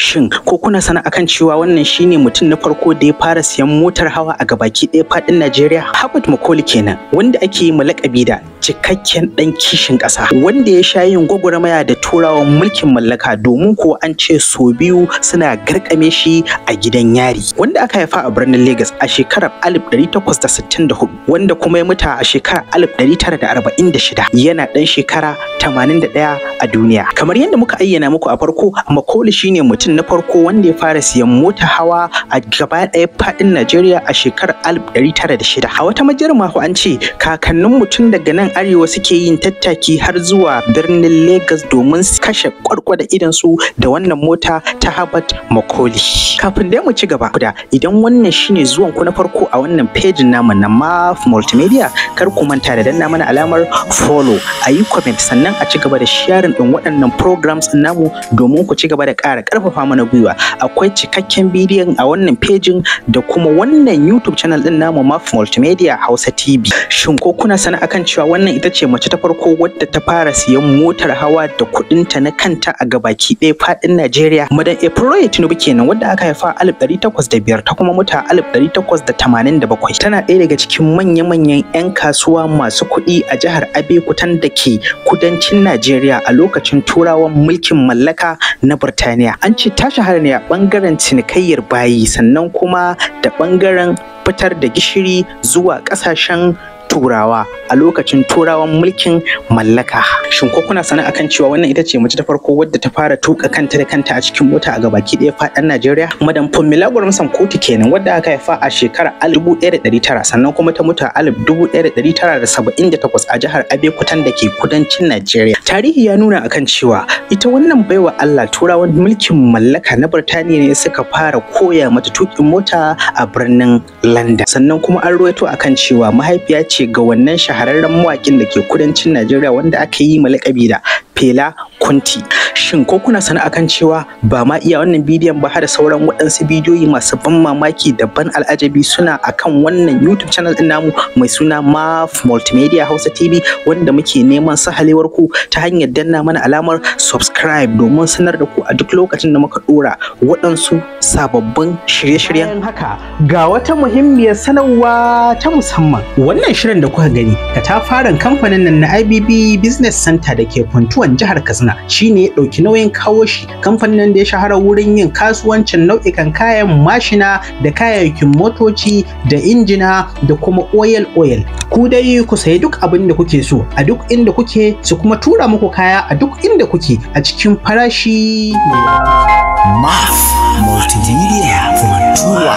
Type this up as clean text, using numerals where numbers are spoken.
Shin ko kuna sana akan cewa wannan shine mutum na farko da ya fara siyan motar hawa a gabaki ɗaya faɗin Najeriya? Herbert Macaulay kenan, wanda ake yi lakabi da cikakken ɗan kishin ƙasa, wanda ya sha yin gwagwarmaya da turawan mulkin mallaka, domin ko an ce sau biyu suna garkame shi a gidan yari. Wanda aka haifa a birnin Lagos a shekarar 1864, wanda kuma ya mutu a shekarar 1946, yana ɗan shekara 81 a duniya. Kamar yadda muka ayyana muku a farko, Macaulay shine mutum na farko wanda ya fara siyan mota hawa a gaba ɗaya faɗin Najeriya a shekarar 1906. A wata majiyar mako an ce kakannin mutum daga nan arewa suke yin tattaki har zuwa birnin Lagos domin kashe kwarkwada idan su da wannan mota ta Herbert Macaulay. Kafin dai mu ci gaba da, idan wannan shine zuwan ku na farko a wannan pejin namu na Maf Multimedia, kar ku manta da danna mana alamar follow, a yi comment, sannan a ci gaba da sharing din waɗannan programs namu domin ku ci gaba da ƙara ƙarfafa mana gwiwa. Akwai cikakken bidiyon a wannan pejin da kuma wannan YouTube channel din namu, Maf Multimedia Hausa TV. Shin ko kuna sana akan cewa wannan ita ce mace ta farko wadda ta fara siyan motar hawa da kuɗinta na kanta a gabaki ɗaya faɗin Najeriya? Madam Eproye Tinubu kenan, wadda aka haifa a 1805 ta kuma mutu a 1887. Tana ɗaya daga cikin manya-manyan 'yan kasuwa masu kuɗi a jihar Abeokutan da ke kudancin Najeriya a lokacin turawan mulkin mallaka na Burtaniya. An ce ta shahara ne a ɓangaren cinikayyar bayi, sannan kuma da ɓangaren fitar da gishiri zuwa ƙasashen turawa a lokacin turawan mulkin mallaka. Shin ko kuna sane akan cewa wannan ita ce mace ta farko wadda ta fara tuka kanta da kanta a cikin mota a gabaki ɗaya faɗin Najeriya? Madam Funmilayo Ransome Kuti kenan, wadda aka haifa a shekarar 1900 sannan kuma ta mutu a 1978 a jihar Abeokutan da ke kudancin Najeriya. Tarihi ya nuna akan cewa ita wannan baiwa Allah, turawan mulkin mallaka na Birtaniya ne suka fara koya mata tuƙin mota a birnin London. Sannan kuma an ruwaito akan cewa mahaifiya ce ga wannan shahararren mawaƙin da ke kudancin Najeriya wanda aka yi lakabi da Fela Kuti. Shin ko kuna sane akan cewa ba ma iya wannan bidiyon ba, har da sauran waɗansu bidiyoyi masu ban mamaki da ban al'ajabi suna akan wannan YouTube channel ɗin namu mai suna Maf Multimedia Hausa TV, wanda muke neman sahalewar ku ta hanyar danna mana alamar subscribe domin sanar da ku a duk lokacin da muka ɗora waɗansu sababbin shirye-shiryen. Bayan haka, ga wata muhimmiyar sanarwa ta musamman. Wannan shirin da kuka gani, katafaren kamfanin nan na IBB Business Center da ke Funtuwan jihar Katsina shine ya ɗauki nauyin kawo shi. Kamfanin nan da ya shahara wurin yin kasuwancin nau'ikan kayan mashina da kayayyakin motoci da injina da kuma oil oil. Ku dai ku sayi duk abin da kuke so a duk inda kuke, su kuma tura muku kaya a duk inda kuke a cikin farashi mai Maf Multimedia Funtuwa.